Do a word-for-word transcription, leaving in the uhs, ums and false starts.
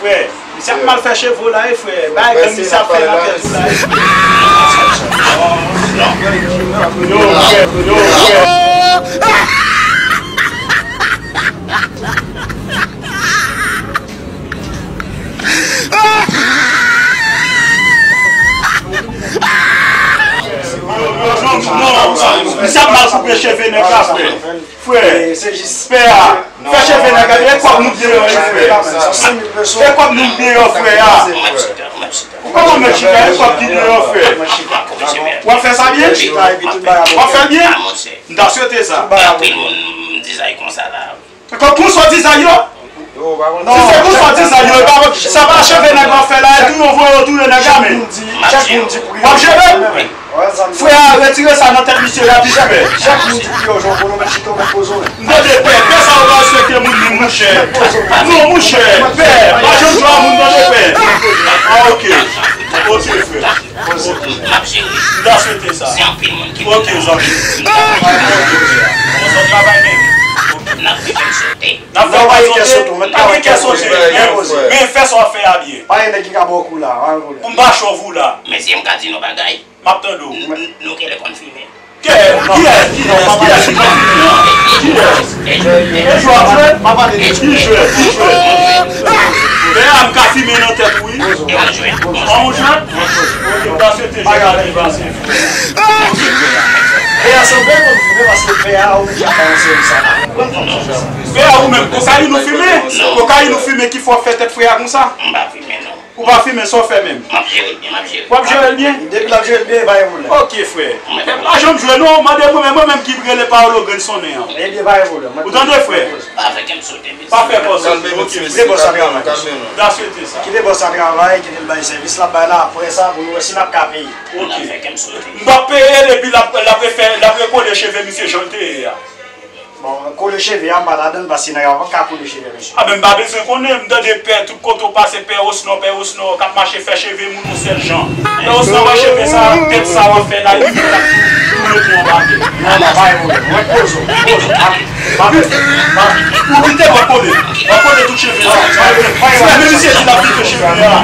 Frè, misye ap mal fè cheve w la wi, frè. Bay gang misye ap fè nan tèt ou la wi. Yo, frè, yo, frè. Yo, yo, non, non, misye ap mal koupe cheve nèg la, frè. Frè, pè a, fè cheve nèg la, e kòb nou deyò wi, frè. E kòb nou deyò, frè a. Ou pa konn mèt chita, e kòb ki deyò, frè. W ap fè sa byen? W ap fè l byen? M ta swete sa. Anpil moun dizay konsa la. Kon, konsa w dizay yo? Si se konsa w dizay yo, e pa, sa pa cheve nèg w ap fè la, e tou yo voye yo touye nèg la, men. W ap jere? Frè a, retire sa nan tèt misye, l ap vin pè. Chak moun di pi yo, Jean Paul, ou mèt chita, ou mèt poze w. M tande pè, pè sa yo pa respekte moun menm, monchè. Non, monchè, pè, pa janm jwe a moun, tande pè. Ah, ok. Ok, frè. Ok. M ta swete sa. Ok, zanmi. Bon travay, men. N ap fè kè sote. N ap fè kè sote. Men fè sa w ap fè a byen. Pa gen nèg ki ka ba w kou la, pa gen pwoblèm. Pou m pa chòv ou la. Men si m ka di nou bagay. M ap tande w. Nou genlè konn fimen. Kiyès? Kiyès? Kiyès? Kiyès ki konn fimen? Kiyès? E jwèt? Ki jwèt? Ki jwèt? Pè a, m ka fimen nan tèt ou wi. An yon jwèt? Ok, m ta swete jwèt la byen pase. Pè a sanble konn fimen paske pè a oblije ap bay yon seri sa. Pè a ou menm, kokayin ou fimen? Kokayin ou fimen ki fè w fè tèt frè a konsa? M pa fimen non. Ou pa fimen, sa w fè menm? M ap jere l byen, m ap jere l. W ap jere l byen? Depi l ap jere l byen, pa gen pwoblèm. Ok, frè. Mwen pa janm jwe non, mande mwen menm, mwen menm ki rele Paolo Grenn sonnen an. Ebyen, pa gen pwoblèm. Ou tande, frè? Pa fè kè m sote, mesye. Pa fè kò sote. Ok, frè. Kite bòs la travay. M ta swete sa. Kite bòs la travay, kite l bay sèvis l ap bay la, apre sa, pou nou wè si n ap ka peye. Ok. N ap fè kè m sote. M p ap peye depi l ap, l ap refè, l ap rekole cheve misye jan l te ye a. Bon, kole cheve a, m pa ladann, paske nèg la pa ka kole cheve, mesye. A, men m pa bezwen konnen, m tande pè, tout kote w pase, pè Osnon, pè Osnon, k ap mache fè cheve moun yon sèl jan. Pè Osnon wè cheve sa, tèt sa w ap fè la, li menm l ap tou, tou mete anba tè. Non, non, pa gen pwoblèm. Mwen poze w, poze w. Pa pè, pa pè. Ou kite, w ap kole. W ap kole tout cheve sa. Frè, men misye di l ap pike cheve a.